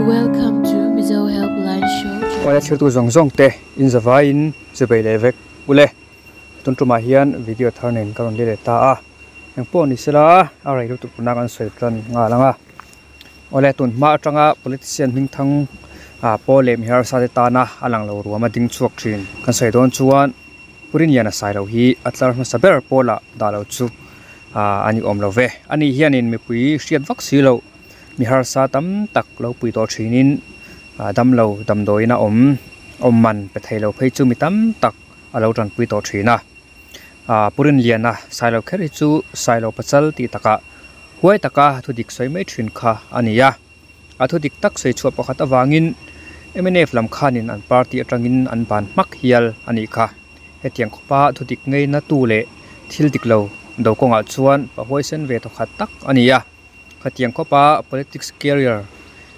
Welcome to Mizo Helpline Show Awle channel. thiltu zawng zawng te in zavaiin chubei leh vek ule tun tumah hian video thar nen ka rawn let leh ta a engpawh ni sela a rei lutuk tuna kan sawi tan nghal ang a awle tun hma atanga politician hming thang ah pawl leh mi harsa te tana a lang lo ruam a ding chhuak thin kan sawi dawn chuan Puriniana Sailo hi a tlar hmasa ber pawlah dah lo chu ah a ni awm lo ve ani hianin mipui hriat vak si loh mi harsa tam tak lo pui tawh thinin ah damlo damdawiin a awm awm man pe thei lo phei chu mi tam tak a lo tanpui tawh thin a ah Purinliana Sailo kher hi chu Sailo Pachal tih takah huai taka thu dik sawi mai thin kha a ni a a thu dik tak sawi chhuah pakhat avangin mnf lam khanin an party atangin an ban hmak hial a nih kha hetiang khawpa thu dik ngei na tu leh thil dik lo do kawngah chuan pa huaisen ve tawkhat tak a ni a khatiang khawpa politics career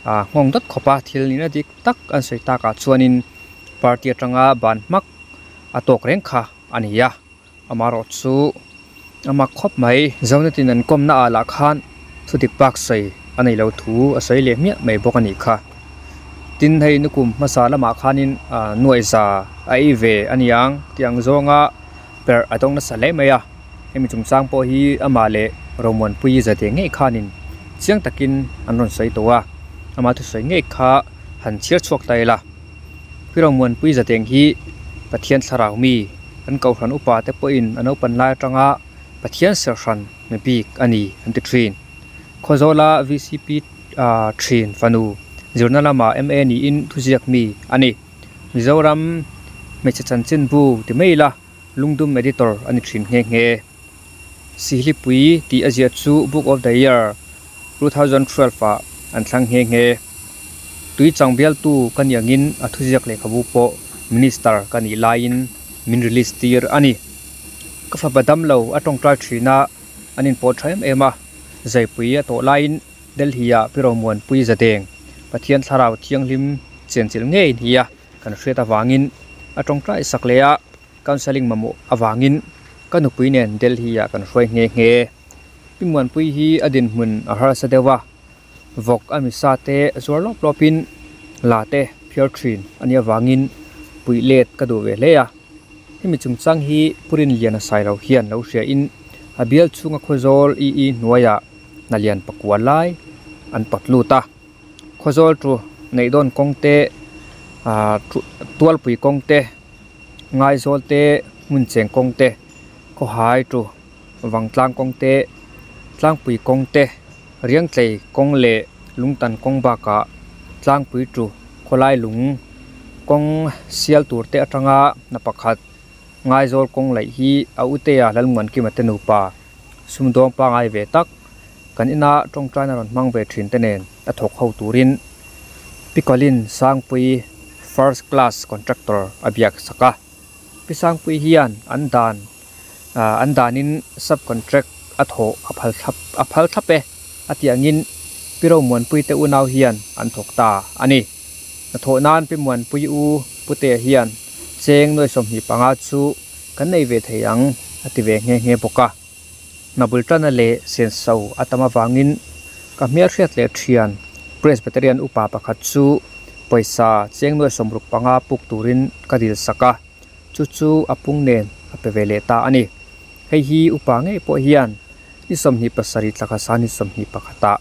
ah nghawng dawt khawpa thil nihna dik tak an sawi takah chuanin party atanga ban hmak a tawk reng kha a ni a amaherawh chu a mak khawp mai zonatin an kawmna ah lah khan thu dik bak sawi a nei lo thu a sawi leh hmiah mai bawk a nih kha tin hei nukum hmasa lamah khanin ah nuaih za a ei ve a niang tih ang zawnga perh a dawng nasa hle mai a hemi chungchang pawh hi amah leh Romuanpuii zade ngei khanin chiang takin an rawn sawi tawh a ama thusawi ngei kha han chhiar chhuak ta ila Pi Romuanpuii zadeng hi Pathian thlarau mi an kohhran upa te pawhin a naupan lai atanga Pathian serhran mi bik a ni an ti thin. Khawzawla vcp ah thin fanu zirna lamah ma niin thuziak mi a ni. Mizoram hmeichhe chanchinbu ti mai ila Lungdum editor a ni thin nghe nghe. Sihlipui tih a ziah chu Book of the Year 2012 ah an thlang nghe nghe. Tui chang bialtu ka nih angin a thuziak lehkhabu pawh Minister ka nih laiin min release tir a ni. Ka fapa damlo a tawngtai thin a, an inpawh tha em em a, Zaipui a tawh laiin Delhi ah Pi Romuanpui Zadeng, Pathian Thlarau Thianghlim chenchilh ngei nia kan hriat avangin a tawngtai sak leh a, counselling mamawh avangin ka nupui nen Delhi ah kan hruai nghe nghe. Pi Muanpui hi a dinhmun a harsa deuh a, vawk a misa te zuar lawp lawpin la te phiar thin a nih avangin puih let ka duh ve hle a. Hemi chungchang hi Purinliana Sailo hian lo hria in a bial chhunga Khawzawl EE hnuaiah Hnalian pakua lai an pawt lut a. Khawzawl chu neih dawn kawng te ah tualpui kawng te Ngaizawl te hmun cheng kawng te Khawhai chu Vangtlang kawng te Tlangpui kawng te Riangtlei kawng leh Lungtan kawng bakah Tlangpui chu khawlai lung kawng sial tur te atanga hna pakhat Ngaizawl kawng laih hi a utea Lalmuankima te nupa sumdawng pangai ve tak kan ina tawngtaina rawn hmang ve thin te nen a thawk ho turin Picolin Sangpui first class contractor a biak sak a Pi Sangpui hian an dan ah an danin sub contract a thawh a phal thlap a phal thlap e a tih angin Pi Romuanpui te unau hian an thawk ta a ni. Hnathawh nan Pi Muanpui u Putea hian cheng nuai 25 chu kan nei ve thei ang a ti ve nghe nghe bawk a. Hna bul tana leh senso a tam avangin ka hmelhriat leh thian Presbyterian upa pakhat chu pawisa cheng nuai 65 puk turin ka dil sak a, chu chu a pung nen a pe ve leh ta a ni. Hei hi upa ngei pawh hian ni 27 tlaka sa ni 21 ah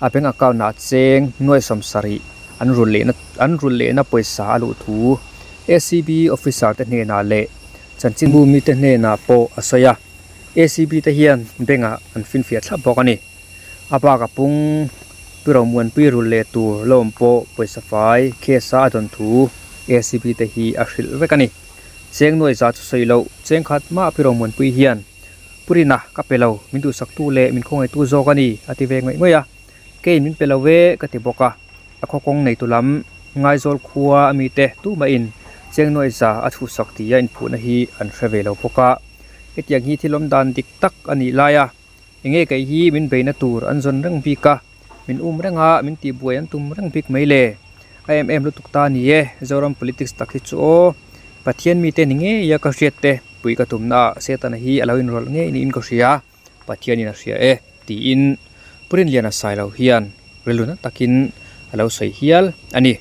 a bank account ah cheng nuai 70 an rulh lehna an rulh lehna pawisa a luh thu ACB officer te hnenah leh chanchinbu mite hnenah pawh a sawi a. ACB te hian bank ah an finfiah thlap bawk a ni. A bak a pung Pi Romuanpui rulh leh tur la awm pawh pawisa fai case a a dawn thu ACB te hi a hrilh vek a ni. Cheng nuai za chu sawi loh cheng khat mah Pi Romuanpui hian Purina ka pe lo, min duhsaktu leh min khawngaihtu zawk a ni a ti ve ngawih ngawih a. Kei min pe lo ve ka ti bawk a, a khaw kawng neitu lam Ngaizawl khua a mite tumahin cheng nuai za a chhuhsak tia inphuhna hi an hre ve lo bawk a. Hetiang hi thil awm dan dik tak a nih lai a, enge kei hi min beihna tur an zawn reng bik a, min um reng a, min tihbuai an tum reng bik mai le. A em em lutuk ta a ni e, Zoram politics tak hi chu aw, Pathian mite ni ngei a ka hriat te pui ka tumna ah Setana hi a lo inrawlh ngei niin ka hria, Pathianin a hria e tiin Purinliana Sailo hian rilru na takin a lo sawi hial a ni.